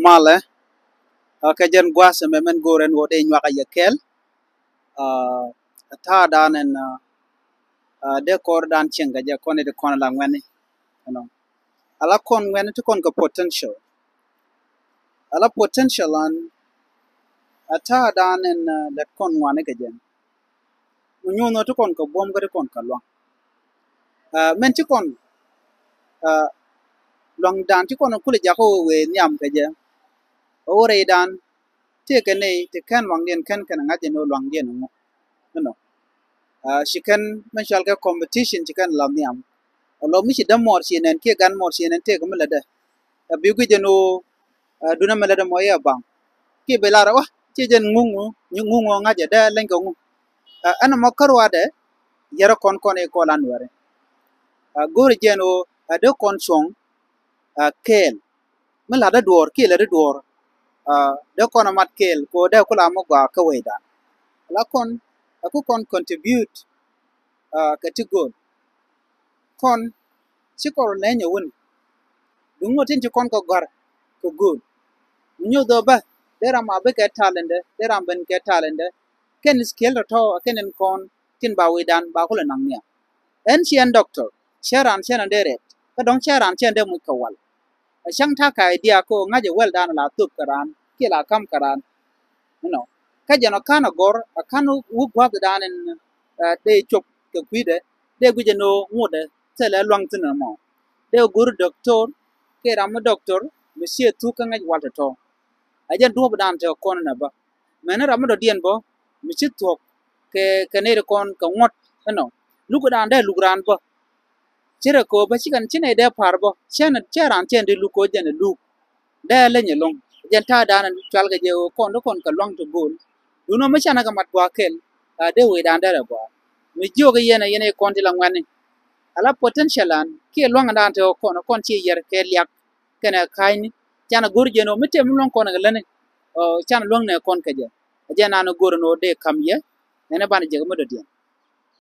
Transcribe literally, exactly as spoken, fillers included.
Malɛ, ɛ, kɛ jɛn gua̱a̱th ɛmɛ mɛn go̱o̱rɛ ɛn ɣöö dee nyuak a yɛ kɛɛl. Ɛ, ɛ ta̱a̱ dan ɛn, ɛ, ɛ, dee kɔr dan cieŋ kɛ jɛ kɔn i̱ ti kɔn ala ŋuɛni. Ɛnɔ. Ala kɔn ŋuɛni ti kɔn kɛ potential. Ala potential an, ɛ ta̱a̱ dan ɛn, ɛ, lät kɔn ŋuani kɛ jɛn. Mi nyuuth nɔ ti kɔn kɛ buɔ̱m kä ti kɔn kɛ luaŋ. Ɛ, mɛn ti kɔn, ɛ, luaŋdan ti kɔn kulɛ jakä wee nhiam kɛ jɛ. Ɛ wä rɛydan tëëkɛ nɛy ti kɛn luaŋdiɛn kɛn kɛn ŋa̱c jɛ ni wä luaŋdiɛn ŋu. Inɔ. Ɛ, ci kɛn mɛ cual kɛ competition ci kɛn la nhiam. Ɛ lɔ mi ci dämuɔɔr ci nɛn kiɛ gan muɔɔr ci nɛn tëëkɛ mi lätdɛ. Ɛ bi guic jɛ ni wä, ɛ, dunä mi lätdɛ mɔ i̱ ɛ baŋ. Kiɛ bɛ lar ɛ wa ci jɛn ŋuŋ ŋuŋ ŋuŋ ŋa̱c jɛ dee leny kɛ ŋu. Ɛ, ɛn ɛmɔ kä ruaadɛ yɛrɛ kɔn kɔn i̱ kɔl an wɛri. Ɛ, go̱o̱ri jɛn wä ɛ dee kɔn cuɔ̱ŋ, ɛ, kɛɛl. Mi la̱t dee duɔ̱ɔ̱r kiɛ lät dee duɔ̱ɔ̱r. Ɛ, dee kɔn ɛ mat kɛɛl kɛ wä dee kula mi gɔaa kä wecdan. Ala kɔn ɛ ku kɔn contribute, ɛ, kɛ ti go̱o̱l. Kɔn ci kɔn rɔ nɛny ɛ wuni. Duŋ ŋot tin ci kɔn kɛ gɔ̱a̱r kɛ go̱o̱l. Mi nyoth ɣöö bä dee ram a bi kɛ talent dɛ, dee ram ben kɛ talent dɛ. Kɛn skill tɔ̱tɔ̱ ɛ kɛn ɛn kɔn tin ba wecdan ba kulɛ naŋ nhiam. Ɛn ci ɛn doctor, cɛ raan cɛ ɛn dee rɛt, kä dɔ̱ŋ cɛ raan cɛ ɛn dee muc kɛ wal. Ɛ cäŋ ta̱a̱ ka idea kɛ ɣöö ŋa̱c ɛ wɛl dan la thöp kɛ raan kiɛ la ka̱m kɛ raan. Inɔ. Kä jɛn ɔ ka̱n ɛ gɔ̱r ɛ ka̱n wä gua̱thdan ɛn, ɛ, dee cop kɛ kui̱dɛ, dee guic ɛn ɣöö ŋotdɛ thilɛ luaŋ thi̱n ɛmɔ. Dee go̱r doctor kiɛ ram mi doctor mi ciɛ thuk kä ŋäc wal tɔ̱tɔ̱. Ɛ jɛn duɔ̱ɔ̱pdan te kɔn ɛn ɛ bä. Mɛn ram mi dɔ̱diɛn bä mi ci thuɔ̱k kɛ, kɛ nɛy ti kɔn kɛ ŋuɔ̱t ɛnɔ. Lukdan dee luk raan bä. Ci rɛ kɛ ɣöö bä ci kɛn ci nɛy dee pa̱a̱r bä cɛ, cɛ raan cɛ ɛn dee luk kɛ ɣöö jɛn ɛ luk. Dee leny ɛlɔ̱ŋ. Jɛn ta̱a̱ da̱a̱n cual kɛ jɛ ɣöö kɔn ti kɔn kɛ luaŋ ti go̱o̱l. Duundɛ mi canɛ kɛ mat gua̱a̱k kɛl, a dee wecdan derɛ gɔaa. Mi jiök i̱ yɛn ɛ yɛn ɛ kɔn ti la ŋuɛ̈tni. Ala potential an kiɛ luaŋdan te ɣöö kɔn, kɔn ci yɛr kɛ liak kɛnɛ ka̱a̱cni. Canɛ go̱r jɛn ɣöö mi tëë mi luaŋ kɔn kɛ lätni, ɔ, canɛ luaŋni ɛ kɔn kɛ jɛ. Ɛ jɛn an go̱r ɛn ɣöö dee ka̱m yɛ, ɛn ɛ banɛ jek mi dɔ̱diɛn.